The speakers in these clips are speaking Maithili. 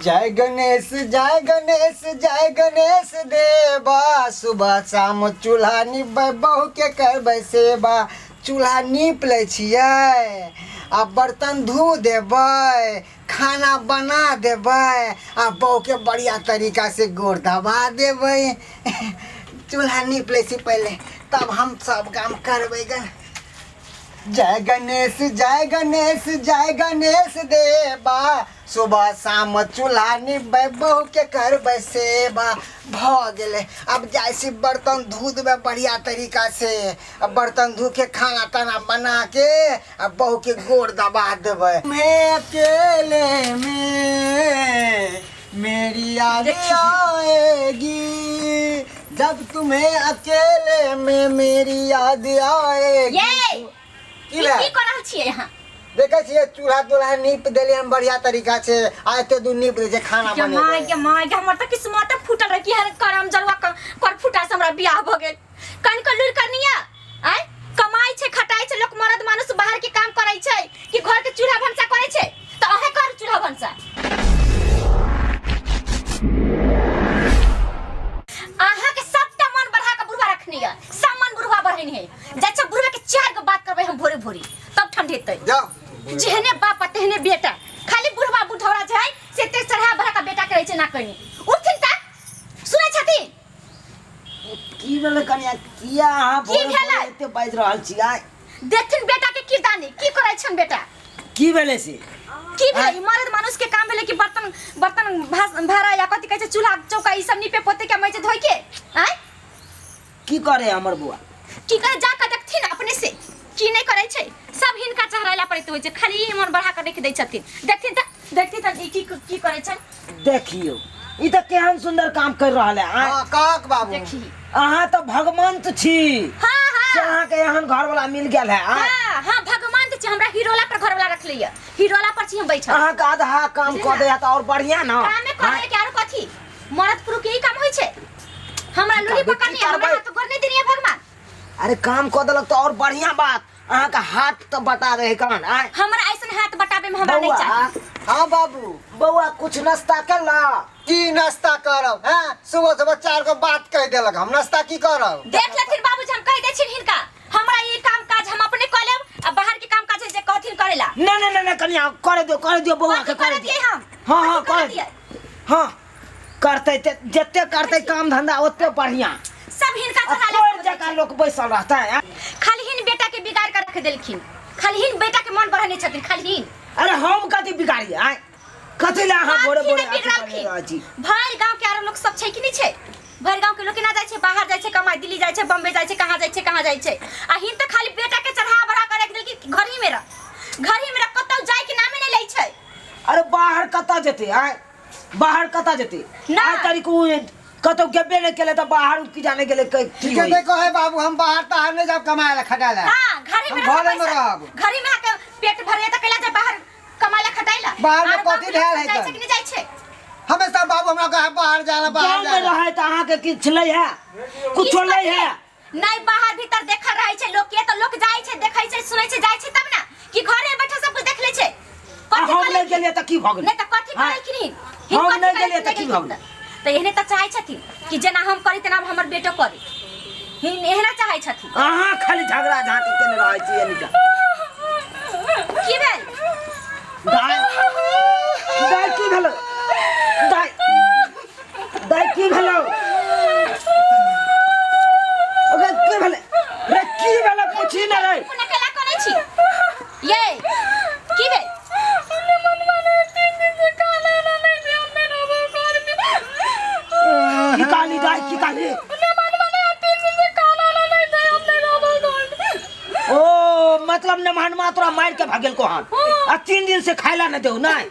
जय गणेश जय गणेश जय गणेश देवा, सुबह शाम चूल्हा निपबै, बहू के करबै सेवा। चूल्हा नीप लै छियै आ बर्तन धो देबै, खाना बना देबै आ बहू के बढ़िया तरीका से गोर दबा देबै। चूल्हा नीप लै छी पहिले, तब हम सब काम करबै गन। जय गणेश जय गणेश जय गणेश देवा, सुबह शाम चूल्हा निपबै, बहू के करबै सेवा। भऽ गेलै, आब जाइ छी बर्तन धो देबै बढ़िया तरीका से। आ बर्तन धो के खाना ताना बना के आ बहू के गोर दबा देबै। मैं अकेले में मेरी याद आएगी, जब तुम्हें अकेले में मेरी याद आएगी। ये की भेल? की कर रहल छियै अहाँ? देखै छियै चूल्हा तुल्हा नीप देलियै हन बढ़िया तरीका से, आ एते दूर नीप दै छै खाना के बनेबै। माय के माय के, हमर तऽ किस्मत फूटल रहे कि हर करम जरुआ कर फूटा से हमरा बियाह भ गेल। कन के लुरि करनिया आय कमाई छै खटाई छै लोक, मर्द मानुस बाहर के काम करै छै कि घर के चूल्हा भनसा करै छै? तऽ अहे कर चूल्हा भनसा। अहाँ के सबटा मन बढ़ा के बुढ़वा रखनी है, सब मन बुढ़वा बढ़नी है। जाइ छै बुढ़वा के चार गो बात करबै हम भोरे भोरे, तब ठंडेतै। जाओ। जेहने बाप आ तेहने बेटा, खाली बुढ़वा बुढ़ौरा जे है से एते चढ़ा बढ़ा के बेटा के रहै छै ना कनी। उठथिन त सुनै छथिन? की भेलै कनिया, किया अहाँ की भोरे भेलै? भोरे एते बाजि रहल छी आइ? देखथिन बेटा के किरदानी की करै छन बेटा। की भेलै से? की भेलै? ई मर्द मानुस के काम भेलै कि बर्तन बर्तन भाड़ा या कथी कहै छै चूल्हा चौका ई सब नीपे पोते के मैजे धोइ के आँय? की करे हमर बौआ? की करे, जा के देखथिन अपने से की नहीं करै छै। सब हिनका चढ़ैला पड़ैत होइ छै, खाली ई मन बढ़ा के रखि दै छथिन। देखथिन त देखथिन त ई की की करै छन। देखियौ ई तऽ केहन सुंदर काम कर रहल है। आँय? हाँ, कहक बाबू। देखी। अहाँ तऽ भगवंत छी। हाँ, हाँ। से अहाँके एहन घर वाला मिल गेल है। आँय? हाँ, हाँ, भगवान तऽ छी, हमरा हिरोला पर घरवाला रखले ये, हिरोला पर छी हम बैठल। अहाँके आधा काम कऽ दे तऽ और बढ़िया ना। कामे करे के आरो कथी, मरद पुरुष के ही काम होइ छै। हमरा लुरी करबै, पकड़नी की हमरा करबै? हाथ गोर नहीं देनी भगवान। अरे काम कऽ देलक तऽ और बढ़िया बात, अहाँके हाथ तऽ बटा रहे कान। आँय? हमरा ऐसन हाथ बटाबे में हमरा नहीं बौआ। चाहिए। हाँ बाबू। बौआ कुछ नाश्ता कर ला। की नाश्ता करब? हैं, सुबह सुबह चार गो बात कह देलक, हम नाश्ता की करब? देख लेथिन बाबूजी, हम कह दै छिन हिनका, हमरा ई काम काज हम अपने कऽ लेब आ बाहर के काम काज जे कहथिन करेला। ना ना ना ना कनिया, करे दियो, करे दियो बौआ के, कथी करे करे दियै दियो। हम? हाँ, हाँ, कथी करे करे दियै? हाँ, करतै ते जते करतै काम धंधा ओते बढ़िया। सब हिनका आ चढ़ा कोई जगह लोग बैसल रहता है। खाली हिन बेटा के बिगाड़ कर रख देलखिन, खाली हिन बेटा के मन बढ़ने छथिन, खाली हिन। अरे हम कथी बिगाड़ी आय, कथी ला अहाँ भोरे कथी भोरे नहि अथी करने बिगड़लखिन? रहै छी? भरि गांव के आरो लोग सब छै कि नहीं छै? भरि गांव के लोग केना जाइ छै बाहर, जाइ छै कमाइ, दिल्ली जाइ छै, बम्बे जाइ छै, कहाँ जाइ छै, कहाँ जाइ छै। आ हिन तऽ खाली बेटा के चढ़ा बढ़ा कर रख देलखिन, घर ही में रह, घर ही में रह, कतौ जाय के नामे नहीं लै छै। अरे बाहर कतऽ जेतै आय, बाहर कतऽ जेतै? ना। आइ तारीख उ कतौ गेबे नहि केलै तऽ बाहर की जाने गेलै की ठीक है होई। देखो है बाबू, हम बाहर ताहर नहीं जाब कमाए ला खटाए ला। हां, घरे में हम रहब, घरे में पैसा। रहब। घरे में आके पेट भरे त कैला जा बाहर कमाए ला खटाए ला? बाहर में आर कथी बाप भेल है जाइ छै तन? कि नहि जाइ छै? हमेशा बाबू हमरा कहे बाहर जाला, बाहर गाँव में जाला। रहै तऽ अहाँके किछु नहि है, कुछो किछु नहि है। नहीं बाहर भीतर देखल रहै छै लोक के, तऽ लोक जाइ छै, देखै छै, सुनै छै, जाइ छै तब ना, कि घरे बैठल सब कुछ देख लै छै। आ कथी हम करै नहि गेलियै तऽ की भऽ गेलै? नहि तऽ कथी हाँ। करलखिन? हम हिन नहि कथी गेलियै तऽ करलखिन? की भऽ गेलै? तऽ एहने तऽ चाहै छथिन कि जेना हम करी तेना हमर बेटो करी, हिन एहना चाहै छथिन। अहाँ खाली झगड़ा झाँटी केने रहै छी एनी टा। की भेल? दाइ, दाइ की भेलै? दाइ, दाइ की भेलौ? अगे की भेलै रे, की भेलै पूछी ने रे। पुनः केला करै छी ये, की भेल? की कहली दाइ, की कहली? ओ मतलब नमहनमा तोरा मार के भागेल को हन आ 3 दिन से खाइला न देऊ नहीं?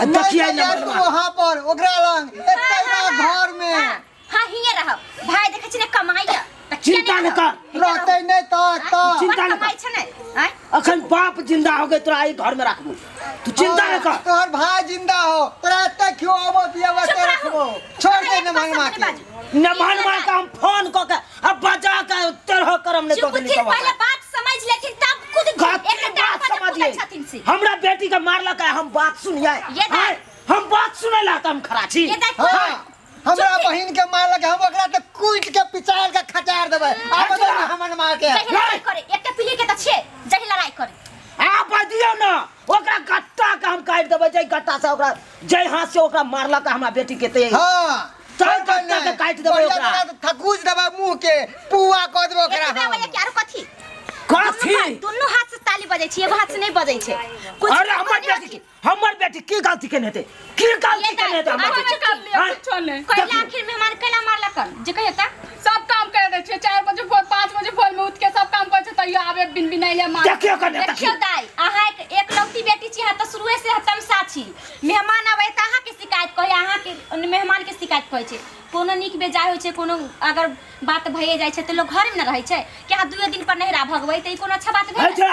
आ देखिए नहीं नमहनमा। तू वहां पर ओकरा लंग एते ना घर में। हाँ, हाँ, हिये रहब भाई, देखै छी ने कमाइया तऽ किया चिंता नहि न कर। रहब? हिये रहते रहब। नहीं तो चिंता न कमाइ कर। छै ने आँय? अखन बाप जिंदा हो गए तोरा ई घर में राखबू, तू चिंता न कर। तोहर भाई जिंदा हो, तोरा एते खियाबो पियाबो चुप एते रहू। रखबो, छोड़ दे एक बात नमहनमा सब के। नहि बाजू। नमहनमा के हम फोन क के अब बजा के तेरह करम नहीं चुप कऽ देली थिन, तब पहिले बात समझ लेथिन तब खुद कथी एक बात टाइम पर समझिए? छथिन से। हमरा बेटी के मारलक है, हम बात सुनिए। ये दाइ। आँय, हम बात सुन त हम खड़ा छी। ये देख। हाँ, हमरा बहिन के मारलक, हम ओकरा तऽ कूटि के पिचार के खचार देबै। आब अच्छा। ने हमन मार के जही लड़ाई करे, एकटा पीली के तऽ छियै, जही लड़ाई करे। आ बजियौ न, ओकरा गट्टा के हम काटि देबै, जाहि गट्टा से ओकरा, जाहि हाथ से ओकरा मारलक हमरा बेटी के ते। हाँ, चल, गट्टा के काटि देबै बढ़िया ओकरा। तरह से थकुच देबै, मुँह के पुआ कऽ देबै ओकरा। एतबे हम बजे के आरो कथी? कथी? दुनू हाथ से ताली बजै छै, एगो हाथ से नहि बजै छै कुछ। अरे हमर बेटी के, हमर बेटी की गलती केने हेतै? की गलती केने हेतै हमर अहाँ बेटी? चुप लिअ, आँय? कुछो नहि। कैला देखियौ। आखिर मेहमान कैला मारलकन जे कहियो तऽ? सब काम कर दै छियै, 4 बजे भोर, 5 बजे भोर में उठ के सब काम करै छै, तैयो आबे बिन बिनाइले मार। देखियौ कने, देखियौ देखियौ। दाइ, अहाँ एक एकलौती बेटी छी, अहाँ तऽ शुरुए से तमसा छी। मेहमान आबै तऽ अहाँके शिकायत कहै, अहाँके मेहमानके शिकायत कहै छै। कोनो नीक बेजाय होइ छै, कोनो अगर बात भइए जाइ छै तऽ लोक घरेमे ने रहै छै कि अहाँ दुए दिन पर नहिरा भगबै तऽ ई कोनो अच्छा बात भेल? अच्छा,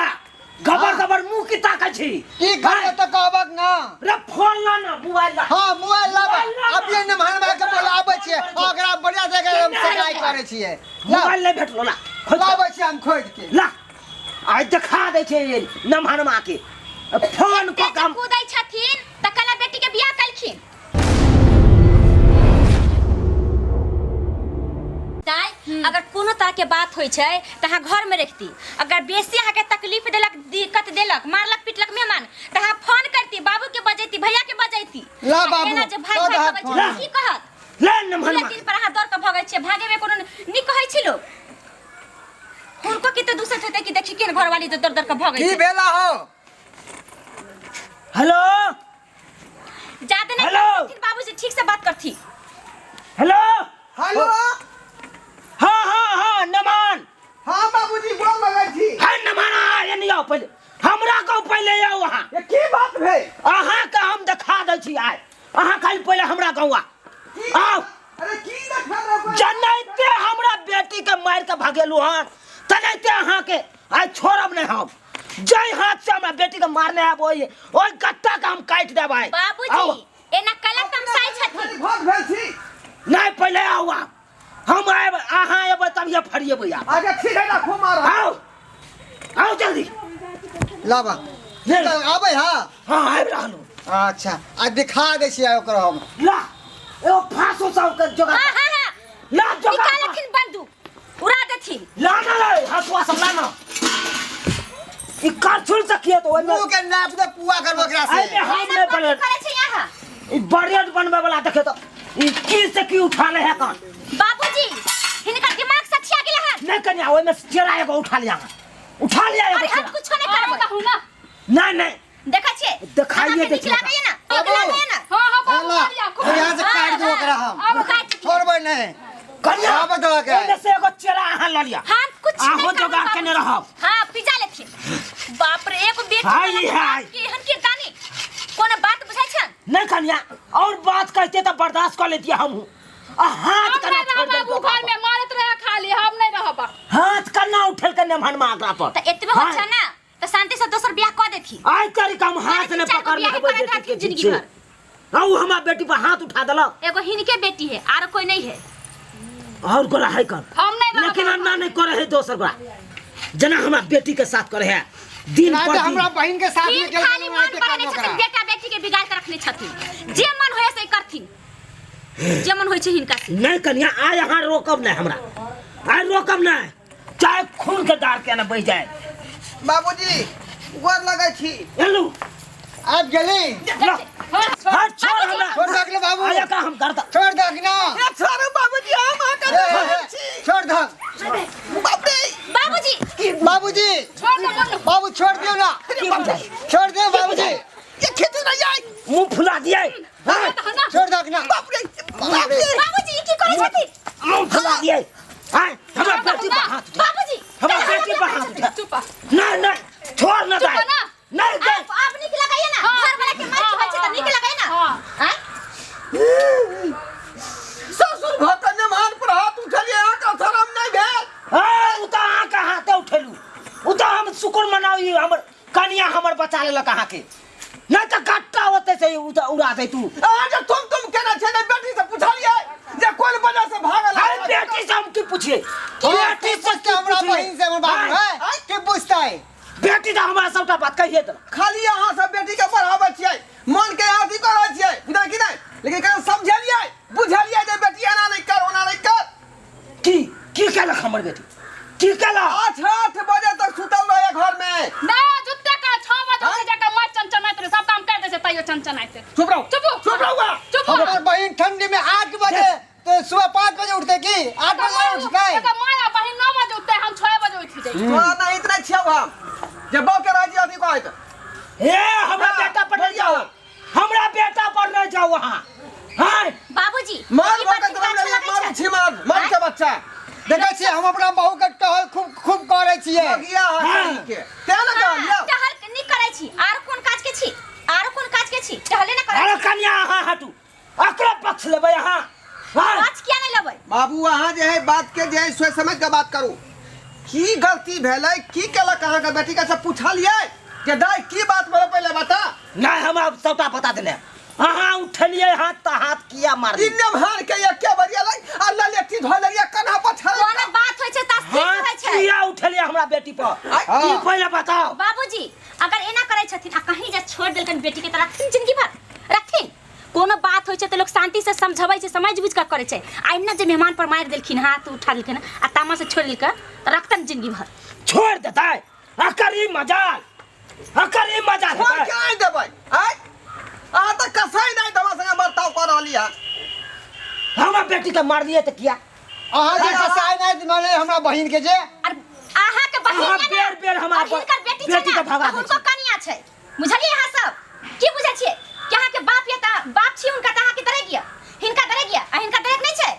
गबर गबर मुंह की ताकै छी? की करबै तऽ कहबक ना। रे फोन ला ना, मोबाइल ला। हाँ, मोबाइल लाब। मोबाइल ला ना। अभी ने महान के बोलाबै छियै, ओकरा बढ़िया से हम सगाई करै छियै। ला, मोबाइल नहीं भेटलो, ला खोज के। लाबै छियै हम खोजि के। ला, आइ देखा दै छै नमहनमा के फोन एते कऽ जे काम। कूदै छथिन तऽ कला बेटी के बियाह कलखिन दाइ। अगर कोनो तरह के बात होइ छै तऽ अहाँ घर में रखती। अगर बेसी अहाँके तकलीफ देलक, दिक्कत देलक, मारलक पिटलक मेहमान, तऽ अहाँ फोन करती, बाबू के बजैती, भैया के बजैती। ला आ बाबू, एना जे भाग दऽ भाग दहक अबै छै फोन। तऽ की कहत? ले नमहनमा। दुए दिन पर अहाँ दौड़ कऽ भगै छियै, भागे में कोनो नीक कहै छै लोक? हुनको कते दूसत हेतै कि देखी केहन घरवाली तऽ दौड़ दौड़ कऽ भगै की छै। भेला हो? हेलो। जादे नहीं हेलो। करथिन बाबूजी, ठीक से बात करथी। हेलो। हेलो। हाँ हाँ हाँ, नमन। हाँ बाबूजी, गोर लगै छी। है नमन, आ एनी आओ पहिले, हमरा कहू पहिले आउ अहाँ। ये की बात भेल? अहाँ के हम देखा दै छी आइ। अहाँ खाली पहिले हमरा गाँव आउ। अरे की देखा रहबै? जनैते हमरा बेटी के मारि के भगेलू हन, तनैते अहाँ के आइ छोड़ब नहीं हम। जाहि हाथ से हमरा बेटी के मारने आब, ओहि ओहि गट्टा के हम काटि देब आइ। बाबूजी, आउ। एना कला तमसाइ छथिन। भाग भेल छी। नहीं, पहिले आउ आप, हम आयब, अहाँ एबै तब ये फरिएबै आप। अच्छा ठीक है, राखू मार। आउ आउ जल्दी। लाबा। ले। आबै? हाँ। हाँ, आबि रहलहुँ। अच्छा, आ दिखा दै छियै ओकरा हम। ला, एगो फांसो सब के जोगा। हाँ हाँ हाँ। ला जोगा। निकालथिन बंदूक, उड़ा देथिन। ला ना, रे हसुआ सब ला ना। ई करछुल से किए तो ओहिमे मुँह के नाप दे, पुआ करबो ओकरा से। एहिमे हम एना नहि कथी बने। करै छै अहाँ? ई ब्रेड बनबै वाला देखे तो ई की से की उठा ले है कन। बाबूजी, हिनकर दिमाग सठिया गेल हन। नहीं कन्या, ओहिमे चेरा एगो उठा लिया, उठा लिया एगो अरे हम चेरा। कुछो नहीं करबै। कहू ना। नहीं नहीं। देखै छियै? देखाइए अहाँके दै नीक छियै। लागैए ना? नीक बाबू। लागैए ना? हाँ हाँ बाबू, ला, मारिया, खूब। यहाँ से काटि दू ओकरा हम। आब काटि दियौ। छोड़बै नहीं। कन्या, आबऽ दऽ के। ओहिमे से एगो चेरा अहाँ लऽ लिअ। हम कुछ अहाँ नहीं करबै जोगाड़ बाबूजी। केने रहब। हाँ, पिजा लेथिन। बाप रे, एगो बेटी हाय, वाला हाय। बाप के एहन किरदानी कोनो बात बुझाइ छन? नहीं कन्या, और बात कहते तो बर्दाश्त कर लेती हमहूँ, आ हाथ हम कना नहीं छोड़ रहब देलको बाबू, घर में मारत रहे खाली, हम नहीं रहब। हाथ कना उठेल के नमहनमा ओकरा पर। तऽ एतबे होइ हाँ। छै ना तऽ शांति से दोसर बियाह कऽ देथिन। आइ तरीका हम हाथ तीन नहीं चारि गो पकड़ बियाह लेबै करैत बेटी रहथिन के जिंदगी पीछे। भर। आउ हमरा बेटी पर हाथ उठा देलक। एगो हिनके बेटी है, आरो कोई नहीं है। और गोरा है कर। हम नहीं रहब। लेकिन अन्ना नहीं करे है दोसर गोरा, जना हमरा बेटी के साथ करे है दिन ना पर तऽ हमरा दिन। बहिन के साथ में दिन गेल खाली रहै मन ते बनेने काम छथिन, ओकरा। बेटा बेटी के बिगाड़ के रखने छथिन। जे मन होय से करथिन, जे मन होइ छै हिनका से। नहीं कन्या, आइ अहाँ रोकब नहीं हमरा, आइ रोकब नहीं, चाहे खून के दार के ना बह जाए। बाबूजी, गोर लगै छी। एलू। आबि गेली। ला, हट, छोड़ हमरा। छोड़ दक ले बाबू। आया का हम करता। छोड़ दक ना। ए छोड़ू बाबूजी, हम अहाँके ए, ए, देखै ए, छी। छोड़ दक। बाप रे। बाबूजी। बाबूजी। छोड़ दे, बोलो। बाबू, छोड़ दियौ ना, छोड़ दियौ बाबूजी। ये खेती नहीं आई। मुंह फुला दिए। हाँ, छोड़ दक ना। बाप रे, बाप रे। बाबूजी, ई की करै छथिन? मुंह फुला दिए। हाँ, हमरा बेटी पर हाथ उठा। बाबूजी, हमरा बेटी पर हाथ उठा। चुप। नहीं नहीं, छोड़ ना चुप दाई। ना। नहीं दे। आप आप नीक लगाइए ना। हाँ। घर वाला के मार के बच्चे त नीक लगाइए ना। हाँ। आँय? ससुर भऽ कऽ नेमान पर हाथ उठलियै, अहाँके शरम नहि भेल? ए, उ तऽ अहाँके हाथे उठेलू, उ तऽ हम शुक्र मनाउ ई हमर कनिया हमर बचा लेलक अहाँके, नहीं तऽ गट्टा होते से उ तऽ उड़ा दैतू। अहाँ जे तुम तुम केने छै ने, बेटी से पुछलियै जे कोन वजह से भागल? अरे बेटी से हम की पूछिए, बेटी से पूछते हमरा की बहिन से हमर बाबू आँय? है के पूछतै? बेटी तऽ हमरा सबटा बात कहिए देलक। खाली अहाँ सब बेटी के बढ़ाबै छियै, मन के अथी करै छियै, बुझलियै कि नहि? लेकिन कहीं समझलियै बुझलियै जे बेटी एना नहि कर ओना नहि कर। की की केलक हमर बेटी? की केलक? 8-8 बजे तक सुतल रहे घर में। ना जुत्ते का 6 बजे उठ जाके मार चनचनाइत रहे, सब काम कर दे छै तैयो चनचनाइत। चुप रहो। चुप। चुप रहो बा। चुप। हमर बहिन ठंडी में 8 बजे तो सुबह 5 बजे उठते की 8 बजे उठते? एकर माय आ बहिन 9 बजे उठते, हम 6 बजे उठ जाइ। तोरा ना इतना छियौ हम जे बौ के राजी अथी कहैत। हे हमरा हाँ, बेटा पर नहीं जाओ, हमरा बेटा पर नहीं जाओ वहाँ। हाँ बाबूजी, मार ई बात बका हिनका तोरा अच्छा लगै मार छै? छी मार मार के बच्चा। देखै छियै हम अपना बहू के टहल खूब खूब करै छियै। मगिया हटाई के तें ने कहलियौ। टहल नीक करै छी, आर कोन काज के छी? आर कोन काज के छी? टहले ने करै अरे छी। कन्या अहाँ हटू, अकरा पक्ष लेबै अहाँ। हाँ पक्ष किया नहीं लेबै? बाबू अहाँ जे है बात के जे है सोच समझ के बात करू। की गलती भेलै, की केलक अहाँके बेटी के से पूछलियै जे दाइ की बात भेलै पहिले बता। नहीं हमरा सबटा बता देने। अहाँ उठलियै हाथ तऽ हाथ किया मारलियै? ई नेमहार के एके बरिया लग आ ललेटी धो लेलियै कन्हा पर छड़ै। कोनो बात होइ छै तऽ स्थिर हाथ होइ छै। किया उठलियै हमरा बेटी पर? हाँ। ई पहिले बताओ। बाबूजी अगर एना करै छथिन आ कहीं जे छोड़ देलकन बेटी के तऽ रखथिन जिंदगी भर रखथिन? कोनो बात होइ छै तऽ लोक शांति से समझबै छै, समझ बुझ कऽ करै छै। आ एना जे मेहमान पर मारि देलखिन, हाथ उठा देलखिन आ तामा से छोड़ देलकै तऽ रखतन जिंदगी भर? छोड़ देतै अकर ई मजाल, अकर ई मजाल छोड़ हेतै। के आनि देबै आँय? अहाँ तऽ कसाई नहि हमरा संगे बर्ताव कऽ रहली हँ। हमरा बेटी के मारलियै तऽ किया? अहाँ जे कसाई नहि माने हमरा बहिन के जे और अहाँ के बहिन अहाँ के ना, बेर बेर हमरा और हिनकर बेटी छै बेटी ना, के भगा तऽ दै हुनको छी। कनिया छै। बुझलियै अहाँ सब? की बुझै छियै कि अहाँ के बाप या तऽ बाप छी हुनका तऽ अहाँ के दरेग या हिनका दरेग या आ हिनका दरेग नहि छै?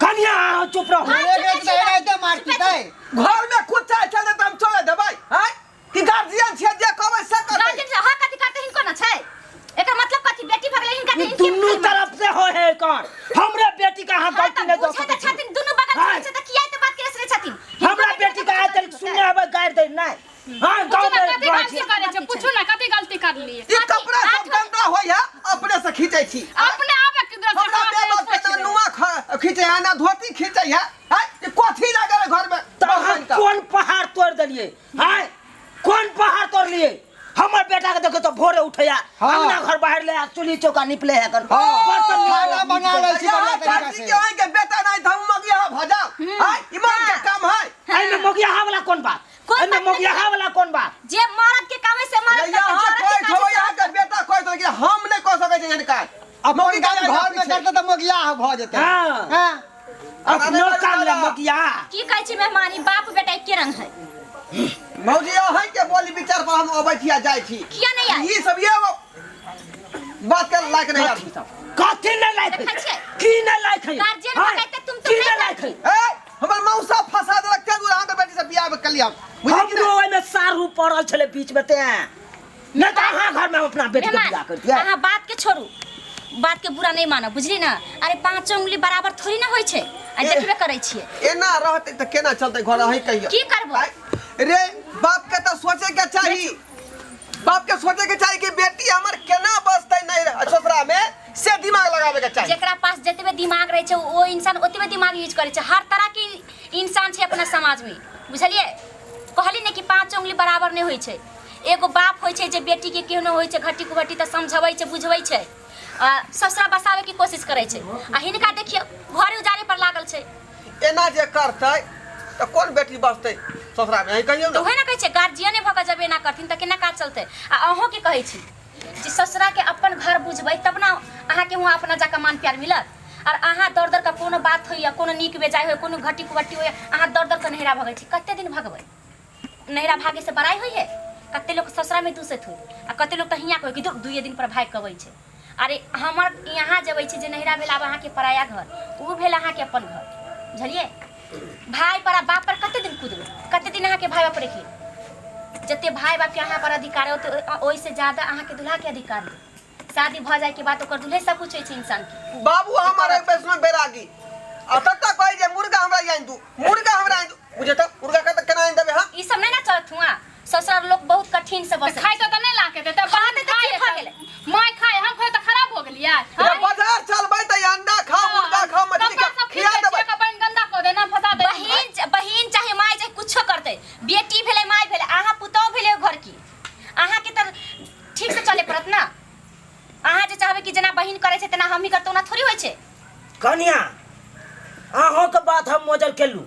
कनिया अहाँ चुप रहू। हाँ, एक चुपे एक छी, तऽ एनाहिते मारती चुपे छी। तै। घर में कुत्ता चलते तऽ हम चले देबै आँय? कि गार्जियन छियै जे कहबै से करतै। गार्जियन से हक अधिकार तऽ हिनको न छै। एकर मतलब कथी? बेटी भगलै हिनका तऽ ई हिनके दुनू खाली तरफ से हो है एकर। हमरे बेटी के अहाँ हाँ, गलती तऽ नहीं दऽ बुझै सकै तऽ छी। छथिन, दुनू बगल हाँ। से छै तऽ किया एते बात केने छथिन? हिनको हमरा बेटी बेटी के आइ तक सुनने हेबै गारि दै नहि। हाँ पूछू गाँव ना में कथी रहै गलती छी। करै छै, पूछू ना कथी गलती करलियै? ई कपड़ा सब गंदा होय है अपने से खींचै छी। अपने आप के दूर से हमरा हाथ बेबस के पोछि ना दे। नुआ खींचै है ना धोती खींचै है। आँय? ई कथी लागल है घर में? तऽ अहाँ बहन का। कोन पहाड़ तोड़ि देलियै? आँय कोन पहाड़ तोड़लियै? हमर बेटा के देखो तो भोरे उठैया हाँ। अंगना घर बाहर ले आ चूल्ही चौका निपले है कर। हाँ। बर्तन खाना बना लै छी यहाँ बढ़िया तरीका चाची से। के आँय के बेटा नहीं था मगिया भजा। आँय, ईमान के काम है। एहिमे मोगियाहा वाला कोन बात? कोन एहिमे बात नहीं? मोगियाहा वाला कोन बात? जे मरद के काम है से मरद करतै, यहाँ जे औरत के कोई काज है थोड़ा से यहाँ औरत के बेटा कोई तो कि हम नहीं कह सकै छियै काज। अपन मौगी काम के घर में पीछे। करते तऽ मोगिया भऽ जेतै। हाँ। हाँ। अपनो काम ला मोगिया। की कहै छी मेहमानी, बाप बेटा एके रंग है। मौजी अहाँ के बोली विचार पर हम अबै छी आ जाइ छी। किया नहीं आए? ई सब ये बात के लायक नहीं आदमी सब। कथी नहीं लायक है? देखै छियै? की नहीं लायक है? गार्जियन हाँ, भऽ गेल तऽ तुम तो की नहि नहीं लायक है? ए हमर मौसा फंसा देलक तें दुआरे अहाँके बेटी से बियाह कलियै हम। बुझलियै कि हमरो नहि? ओहिमे सारू पड़ल छलै बीच में तें नहीं तऽ अहाँ घर में हम अपना बेटी के मेहमान, बियाह करतियै। अहाँ बात के छोड़ू, बात के बुरा नहीं मानब, बुझली ना? अरे पांचों उंगली बराबर थोड़ी ना होइ छै, आ देखबे करै छियै। एना रहतै तऽ केना चलतै घर अहीं कहियौ। की करबै? आँय, रे बाप के तऽ सोचे के चाही, बाप के सोचे के चाही कि बेटी हमर केना बसतै नहीं ससुरा में, से दिमाग लगावे के चाही। जेकरा पास जतबे दिमाग रहै छै ओ इंसान ओतबे दिमाग यूज करै छै। हर तरह के इंसान छै अपना समाज में, बुझलियै? कहली ने कि पांचों उंगली बराबर नहीं होइ छै। एगो बाप होइ छै जे बेटी के केहनो होइ छै घटी कुघटी तऽ समझबै छै बुझबै छै आ ससुरा बसावे के कोशिश करै छै। आ हिनका देखियौ घरे उजारे पर लागल छै। एना जे करतै तऽ कोन बेटी बसतै ससुरा में? अहीं कहियौ तऽ ने। उहे ने कहै छै गार्जियने भऽ कऽ जब एना करथिन तऽ केना काज चलतै? आ अहूँ के कहै छी जे ससुरा के अपन घर बुझबै तब ने अहाँके हुआँ अपना जाकऽ मान प्यार मिलत। और अहाँ दौड़ दौड़ कऽ कोनो बात होइए, कोनो नीक बेजाय होइए, कोनो घटी कुघटी होइए, अहाँ दौड़ दौड़ कऽ नैहरा भगै छी। कते दिन भगबै? नैहरा भागे से बड़ाई होइ है? कते लोग ससुरा में दूसत होइ आ कते लोग तऽ हियाँ कहै कि दुइये दिन पर भागि कऽ अबै छै। अरे हमर यहाँ जबै छी जे नैहरा भेल आब अहाँके पराया घर, ओ भेल अहाँके अपन घर, बुझलियै? भाय पर आ बाप पर कते दिन कुदबै? कते दिन अहाँके भाय बाप रखिए? जते भाय बाप के अहाँ पर अधिकार है ओते ओहिसे ज्यादा अहाँके दुल्हा के अधिकार है। शादी भऽ जाय के बाद ओकर दुल्हे सब कुछ होइ छै इंसान के। बाबू हमर एक वैष्णव बैरागी आ तत्ता कहै जे मुर्गा हमरा आनि दू, मुर्गा हमरा आनि दू। बुझे तऽ मुर्गा के तऽ केना आनि देबै हम? ई सब नहि ने चलत हुआँ, ससुराल लोग बहुत कठिन से बसै खाइ तऽ नहि लाके देतै, खा देतै, खाइ की भऽ गेलै? माय खाय हम खाय तऽ खराब हो गेलियै। रे बाजार चलबै तऽ अंडा खाओ, मुर्गा खाओ, मछली कपड़ा खाओ, सब खिया खींच दै देबै। छियै, कपड़ा गंदा कऽ दे ना फंसा दे। बहिन बहिन चाहे माय चाहे कुछो करतै, बेटी भेलै माय भेलै, अहाँ पुतोह भेलै घर की, अहाँके तऽ ठीक से चले पड़त ना। अहाँ जे चाहबै कि जेना बहिन करै छै तेना हमही करतै। तऽ ओना थोड़ी होइ छै। कनिया अहों के बात हम मोजर केलू,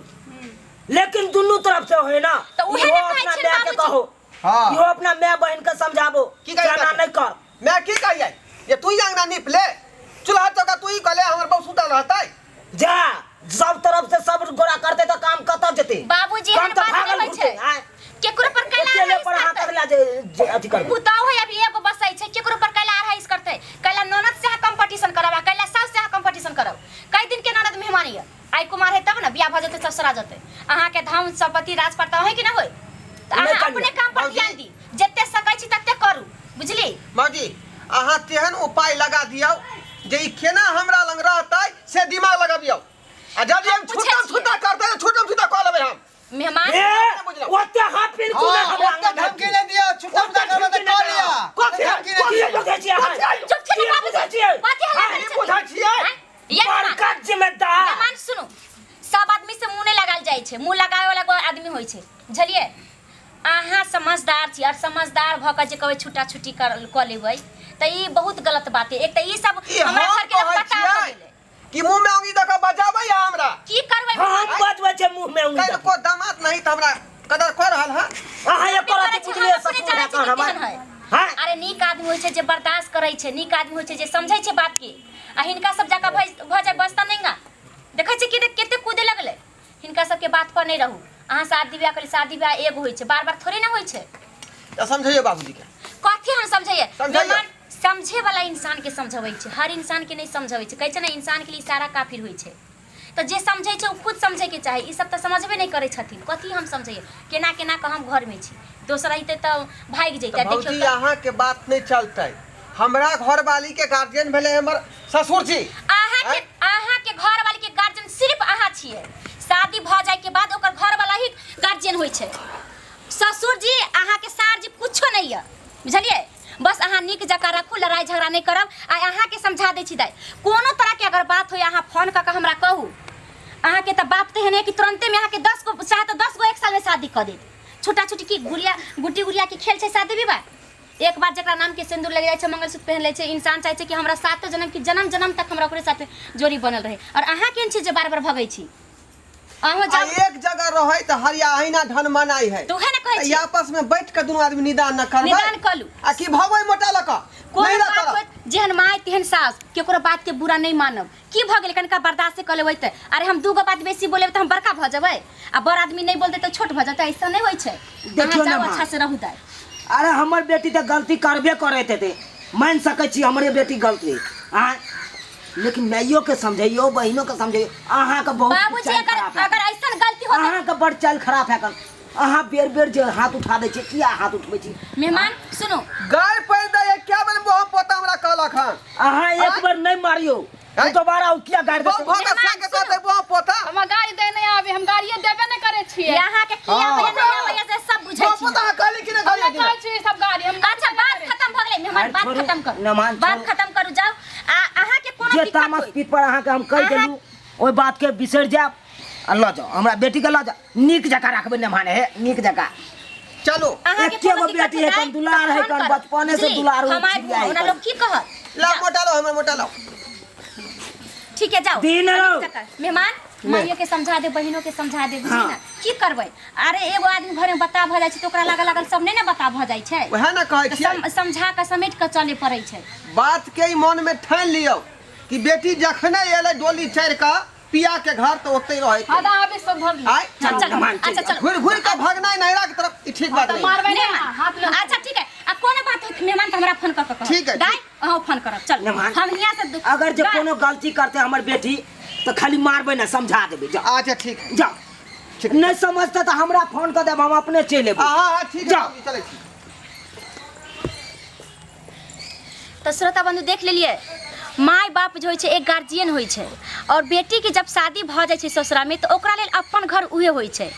लेकिन दुनू तरफ से होय ना। तऽ उहे इहो ने कहै अपना छियनि माय के बाबूजी। कहो। हाँ। इहो अपना माय बहन के समझाबो। की कहै जाना छथिन? नहीं कर। मैं की कहियै ये तू ही अंगना नीप ले, चूल्हा चौका तू ही कले, हमर बहु सुतल रहतै। जा सब तरफ से सब गोरा करते तो काम कतऽ जेतै? बाबूजी काम एहन तऽ बात नहि भागल होइ छै। घुरतै, आँय। केकरो पर कैला अकेले रहीस पर हाथ करतै? ला जे जे अथी करबै। पुतहु है अभी एगो बसै छै, केकरो पर कैला रहीस करतै? कैला ननद से अहाँ कंपटीशन करब आ कैला सास से अहाँ कंपटीशन करब? कई दिन के ननद मेहमान यऽ, आइ कुमार है तब ने बियाह भऽ जेतै, ससुरा जेतै, अहाँके धन संपत्ति राज प्रताप है कि ना होय? तऽ नहि अहाँ कनिया। अपने काम पर बाबूजी। ध्यान दी, जते सकै छी तते करू, बुझली? मौजी अहाँ तेहन उपाय लगा दियौ जे ई केना हमरा लग रहतै से दिमाग लगबियौ, आ यदि हम हम पूछै छूटम छियै। छूटा करतै तऽ छूटम छूटा कऽ लेबै हम। मेहमान ए, बुझलहुँ। ओते हाथ बिल्कुल नहि हमरा ओते आंगन धमकी नहि दियौ, छुट्टा ओते करबै तऽ धमकी कऽ नहि लिअ। दियौ। कथी है? धमकी नहि कथी दियौ। बुझै छियै अहाँ? चुप छी की ने बाबूजी। बुझै छियै? कथी हल्ला हाँ, करै की छथिन? बुझै छियै? आँय? ये मेहमान। बड़का जिम्मेदार। मेहमान सुनू, सब आदमी से मुंह नहि लगायल जाइ छै, मुंह लगावे वाला एगो आदमी होइ छै, बुझलियै? अहाँ समझदार छी और समझदार भऽ कऽ जे कहबै छुट्टा छुट्टी कर कऽ लेबै तऽ ई बहुत गलत बात है। एक तऽ ई सब ई हमरा हम घर के लोग कहै पता भऽ छियै गेलै। कि मुंह में उंगली दऽ कऽ बजाबै हमरा। की करबै? हम बजबै छै मुंह में उंगली काल्हि दऽ को दामाद नहीं तऽ हमरा कदर कऽ रहल हँ। अहाँ एको करै रत्ती छी, बुझलियै हम अपने ससुर जानै है छी कहाँ कि हमर? केहन है। हाँ? अरे नीक आदमी होइ छै जे बर्दाश्त करै छै, नीक आदमी होइ छै जे समझै छै बात के, आ हिनका सब जकाँ भऽ जाय बसता नहि गा। देखै छी कि कते कूदे लगलै। हिनका सबके बात पर नहि रहू। अहाँ शादी ब्याह करी, शादी ब्याह एगो होइ छै, बार बार थोड़े ना होइ छै। तऽ समझैयौ बाबूजी के। कथी हम समझैयै? समझैयौ। मेहमान समझे वाला इंसान के समझबै छै, हर इंसान के नहि समझबै छै। कहै छै ने इंसान के लिए इशारा काफी होइ छै, तऽ जे समझै छै ओ खुद समझै के चाही। ई सब तऽ समझबे नहि करै छथिन। कथी हम समझैयै? केना केना कऽ हम घर में छी, दोसर रहितै तऽ भागि जैतै। तऽ देखियौ भौजी तऽ अहाँ के बात नहि चलतै, हमरा घरवाली के गार्जियन भेलै हमर ससुर जी। अहाँ के आँय? अहाँ के घरवाली के गार्जियन सिर्फ अहाँ छियै। शादी भऽ जाय के बाद ओकर घरवाला ही गार्जियन होइ छै। ससुर जी अहाँ के सार जी कुछो नहीं है, बुझलियै? बस अहाँ नीक जकाँ राखू, लड़ाई झगड़ा नहीं करब। आ अहाँ के समझा दै छी दाइ, कोनो तरह के अगर बात होय अहाँ फोन कऽ के हमरा कहू। अहाँ के तऽ बाप तेहन है कि तुरंते में अहाँ के 10 गो चाहे तऽ 10 गो एक साल में शादी कऽ देत। छोटा छोटी की गुड़िया गुड्डी गुड़िया के खेल छै शादी विवाह? एक बार जकरा नाम के सिंदूर लग जाइ छै, मंगलसूत्र पहन लै छै, इंसान चाहै छै कि हमरा सातो जन्म की जन्म जन्म तक हमरा ओकरे साथे जोड़ी बनल रहे, और अहाँ केहन छी जे बार बार भगै छी? अहूँ आ जाउ। एक जगह रहै तऽ हरिया अहिना ढन मनाइ है। तऽ उहे ने कहै तऽ छी। आपस में बैठ के दुनू आदमी निदान न करबै। निदान कऽ लू। आ की भगबै मोटा लऽ कऽ? कोनो नहि बात करब। होत, जेहन माय तेहन सास, केकरो बात के बुरा नहि मानब। की भऽ गेलै कनिका बर्दाश्त कऽ लेबै तऽ? अरे हम दूगो बात बेसी बोलेबै तऽ हम बड़का भऽ जेबै, आ बड़ आदमी नहि बोलतै तऽ छोट भऽ जेतै? ऐसा नहि होइ छै। देखियौ अहाँ ने जाउ, माँ। अच्छा से रहू दाइ। अरे हमर बेटी तऽ गलती करबे करैत हेतै, मानि सकै छी हमरे बेटी गलती आँय, लेकिन माइयो के समझैयो, बहिनो के समझैयो। अहाँके बहुत बाबूजी चालि अगर खराब है। अगर ऐसन गलती होतै, अहाँके बड़ चालि खराब है। अहाँ बेर बेर जे हाथ उठा दै छियै, किया हाथ उठबै छी? मेहमान सुनू, गाय पड़ि दैए क्या बेर मुँह पोता हमरा कहलक हन। अहाँ एक बेर नहि मारियौ, आँय? दोबारा ओ किया गारि बहु देतै? भऽ कऽ साके कहतै बहु पोता। हमरा गाड़ी दे नहि आबे, हम गाड़िए देबे नहि करै छियै। यहाँ के की आबैया नहि आबैया से सब बुझै बहु छी। पोता अहाँ कहली कि नहि हम कहली? नहि कहै छियै सब गाड़ी हम। अच्छा बात खत्म भऽ गेलै मेहमान, अरे बात छोड़ू, खत्म करू, मेहमान, बात छोड़ू। खत्म करू, जाउ। आ अहाँ के कोनो जे दिक्कत तामस होय पीत पर अहाँके हम कहि अहाँ- देलहुँ ओहि बातके बिसरि जायब आ लऽ जाउ हमरा बेटीके, लऽ जाउ, नीक जकाँ राखबै मेहमान हे, नीक जकाँ। चलू। अहाँ के एके कोनो गो दिक्कत बेटी है, होतै कन दुलार तऽ है, फोन कन करब, बचपने से बुझली? दुलार हम आबि चिड़िया है ओना कन। लोग की कहत? लाओ मोटा लाओ, हमर मोटा लाओ। ठीक है जाओ। दिन अभी रहो। तक मेहमान माइयो के समझा दे, बहिनो के समझा दे, बुझली हाँ। ना की करबै? अरे एगो आदमी घर में बता भऽ जाइ छै तऽ ओकरा लागल लागल सब नहि ने बता भऽ जाइ छै। वएह ने कहै तऽ छियै। समझा कऽ समेट कऽ चले पड़ै छै। बात के ई मन में ठानि लियौ कि बेटी जखने एलै डोली चढ़ि कऽ पिया के घर तऽ ओतै रहै हाँ तऽ आबे सब धर आय चल चल, मेहमान, अच्छा चल। घुरि घुरि कऽ भगनाइ नैहरा के तरफ ई ठीक बात तऽ नहि। मारबै नहि मेहमान, हाथ लग। अच्छा ठीक है, आ कोनो बात होत मेहमान तऽ हमरा फोन कऽ कऽ कहब। ठीक है, दाइ अहाँ फोन करब, चल मेहमान, हम हियाँ से अगर जे दाइ, कोनो गलती करते हमर बेटी तऽ खाली मारबै ना, समझा देबै, जाओ। अच्छा ठीक है। जाओ, नहीं समझते तऽ हमरा फोन कऽ देब, हम अपने चलि एबै। हाँ हाँ ठीक है जाओ। बाबूजी, चलै छी। तऽ श्रोता बंधु देख लेलियै, माय बाप जे होइ छै एक गार्जियन होइ छै, और बेटीके जब शादी भऽ जाइ छै ससुरामे तऽ ओकरा लेल अपन घर उहे होइ छै।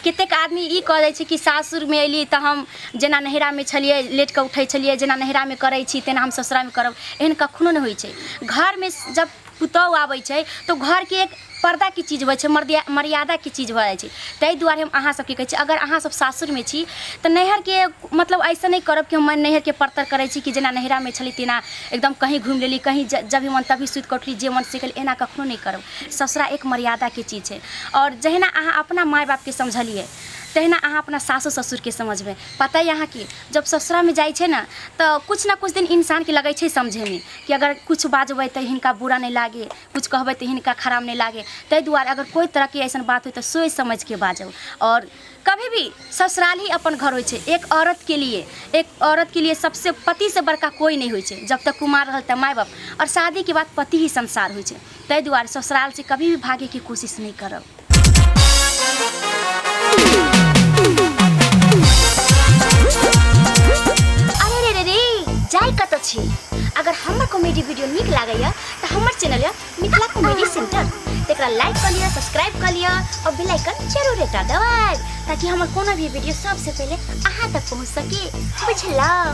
कतेक आदमी ई कह दै छै कि सासुरमे अयली तऽ हम जेना नैहरामे छलियै लेट कऽ उठै छलियै, जेना नैहरामे करै छी तेना हम ससुरामे करब, एहन कखनो नहि होइ छै। घरमे जब पुतोहु आबै छै तऽ घरके एक पर्दाके चीज होइ छै, मर्यादाके चीज भऽ जाइ छै। ताहि दुआरे हम अहाँ सबके कहै छी, अगर अहाँ सब सासुरमे छी तऽ नैहरके मतलब ऐसे नहि करब कि हम नैहरके परतर करै छी कि जेना नैहरामे छली तेना एकदम कहीं घुमि लेली, कहीं जब भी मन तभी सुति कऽ उठली, जे मन से केली, एना कखनो नहि करब। ससुरा एक मर्यादाके चीज छै। आओर जहिना अहाँ अपना माय बापके समझलियै तहिना अहाँ अपना सासो ससुरके समझबै। पता यऽ अहाँके, जब ससुरामे जाइ छै ने तऽ किछु ने किछु दिन इंसानके लगै छै समझैमे कि अगर किछु बाजबै तऽ हिनका बुरा नहि लागे, किछु कहबै तऽ हिनका खराब नहि लागे। ताहि दुआरे अगर कोइ तरहके अइसन बात होइ तऽ सोचि समझिके बाजब। आओर कभी भी ससुराल ही अपन घर होइ छै एक औरतके लिए। एक औरतके लिए सबसे पतिसँ बड़का कोइ नहि होइ छै। जब तक कुमार रहल तऽ माय बाप, आओर शादीके बाद पति ही संसार होइ छै। ताहि दुआरे ससुरालसँ कभी भी भागैके कोशिश नहि करब। अरे रे रे रे, जाय कतऽ छी? अगर हमर कॉमेडी वीडियो नीक लागैया तऽ हमर चैनल यऽ मिथिला कॉमेडी सेंटर, तकरा लाइक कऽ लिअ, सब्सक्राइब कऽ लिअ और बेल आइकन जरूर एकटा दबाएब ताकि हमर कोनो भी वीडियो सबसे पहिले अहाँ तक पहुँच सके। बुझलहुँ?